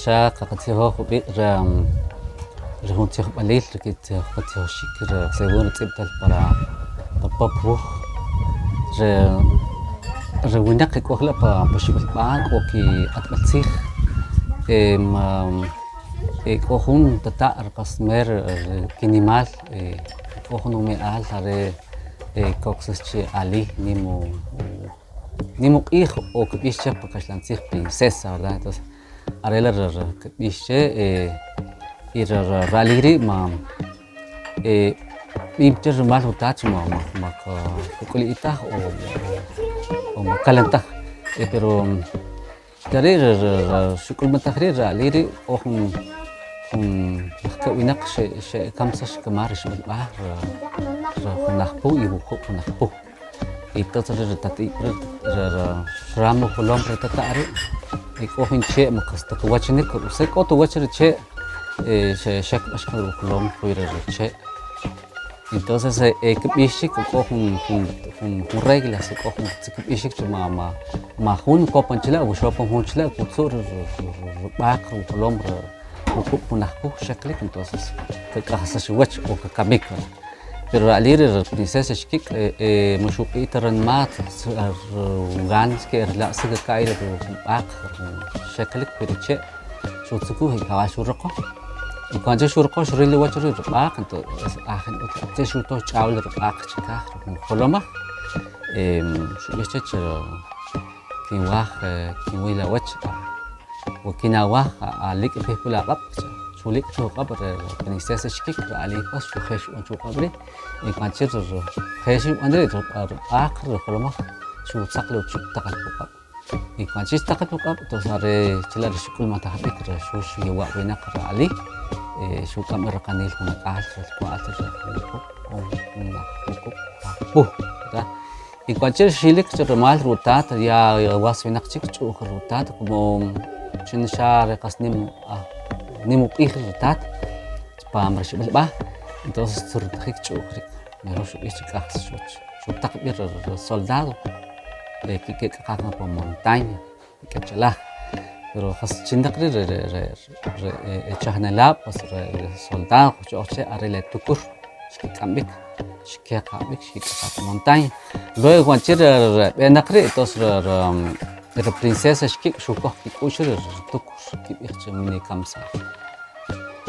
Xa qaqatzijoj jub'iq' ri ri jun tzijob'alil ri katzijoxik ri según ri tz'ib'tal pa pa pop wuj ri ri winaq e k'o jela' pa xib'alb'a k'o kiq'atb'al tziij e k'o jun tata' ri qas mer kinimal k'o jun umi'al are koksax che Ali nim nim uq'iij o kb'ix che pa kaxlan tziij princesa verdad entonces are la' ri kb'ix che y ri Ali rii' ma b'im che rimal utaat chi ma ma kak'uli' taj o ma kalan taj pero Tek'ari' ri xik'ulmataj ri' ri ali rii' k'o jun jun ajkab' winaq xe'kamsax kimal ri xib'alb'a ri Junajpu y Wuqub' Junajpu y entonces ri tati'b' ri' ri xram ujolom ri tata' ri' y k'o jun chee' man qas ta kiwachinik osea k'ot uwach ri chee' xekb'ax kan ri ujolom puwi' ri chee'. Entonces kb'ix chik k'o jun jun jun reglas k'o jun kb'ixik che ma ma ma jun kopan chila' o xopan jun chila' kutzu' ri b'aq ri ujolom ri Wuqub' Junajpu xeklik entonces kk'ajisax uwach o kkamik pero ri ali ri princesa Ixkik' man xuq'i' ta ranma' ganas ke'rila' si kka'y ri b'aq xeklik pi ri che' Xutzukuj y jawal xuriqo. Y cuando xuriqo xril uwach ri' ri b'aq, entonces ajin che xuto xch'aw ri b'aq chikaj jun jolomaj. Xub'ij che che kinwaj kinwil awach o kinawaj alik' pij pu la q'ab' xcha'. Xulik' chu uq'ab' ri princesa Ixkik, ri ali pas xuje' xub'an chu uq'ab' ri' y cuando che je xub'an ri' ri b'aq ri jolomaj xutzaq lo uchi' taqal pu q'ab'. Y cuando chi xtaqal puq'ab' entonces are chila' ri xik'ulmataj b'ik ri xux yowab' winaq ri ali xuk'am b'i raqanil jun ak'al ralk'wa'l Wuqub' Ajpu verdad y cuando chi xilik chi rumal ri utaat ya was winaq chik ch'u'j ri utaat como chin xa ri qas nim nim uq'iij ri utaat chipam ri xib'alb'a entonces xtzurtajik ch'u'jrik mejor xub'ij chi k'aj xutaq b'i ri soldado e kek'aqaj na pa montaña ri k'echelaj pero jas chinaq ri' ri ri e chajnelab' pues ri soldado kujch'o'j che are le tukur xkik'am b'ik xkeqaj b'ik xkik'aqaj pa montaña luego cuando chi' ri b'enaq ri' entonces ri ri princesa Ixkik' xukoj kik'u'x ri' ri tukur kib'ij che minikamsaj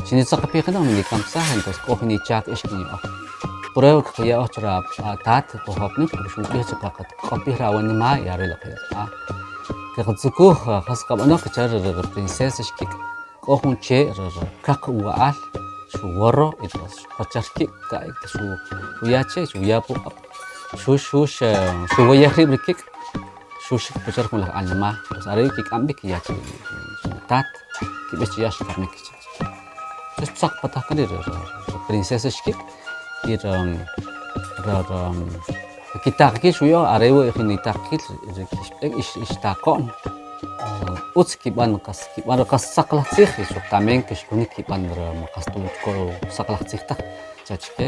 Xinitzaqapij no minikamsaj entonces k'o jun ichaak ix kinya'o. Prueba kqaya'o che ri ataat kojopnik porque xub'ij che kaqak'opij ri awanima' y are la' qaya'. Kaqatzukuj jas qab'ano kecha' ri princesa Ixkik' k'o jun chee' ri kaq uwa'al xuworo entonces xjachar kik' ka'yik xuya che xuya puq'ab' xux xux xuwayej riib' ri kik' xuxik pacha' jun laj anima' pues are' kik'am b'ik kiya' che ri taat kib'ij che ya xkamik cha'. Entonces xtzaqpataj kan ri' ri princesa Ixkik' y ri ri kitaqkil xuya'o are wa' jun itaqkil ri kixb'ek ix ixtaqo'n utz kib'an qas kib'an ri qas saq laj tziij y xuq tambien kixkunik kib'an ri man qas ta saq laj tziij taj xcha chike.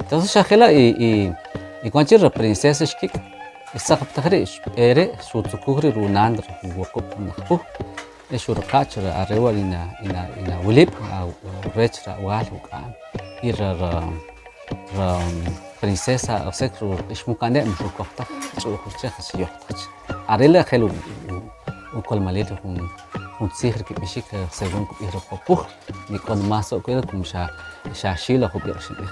Entonces xa jela' y y y cuando chi' ri princesa Ixkik' xtzaqpitaj ri' xb'e ri' xutzukuj ri' runan ri Wuqub' Junajpu e xuriqa' che ri are wa' ina ina inawilib' rech ri awal wuk'am y ri ri ri princesa osea ixmukane' man xukoj taj ch'u'j che jas xyojtaj che are la' je'l ukolmalil jun jun tziij ri kib'ixik según kib'ij ri Pop Wuj ni k'o más como xa xa xilo jub'iq' xinb'ij.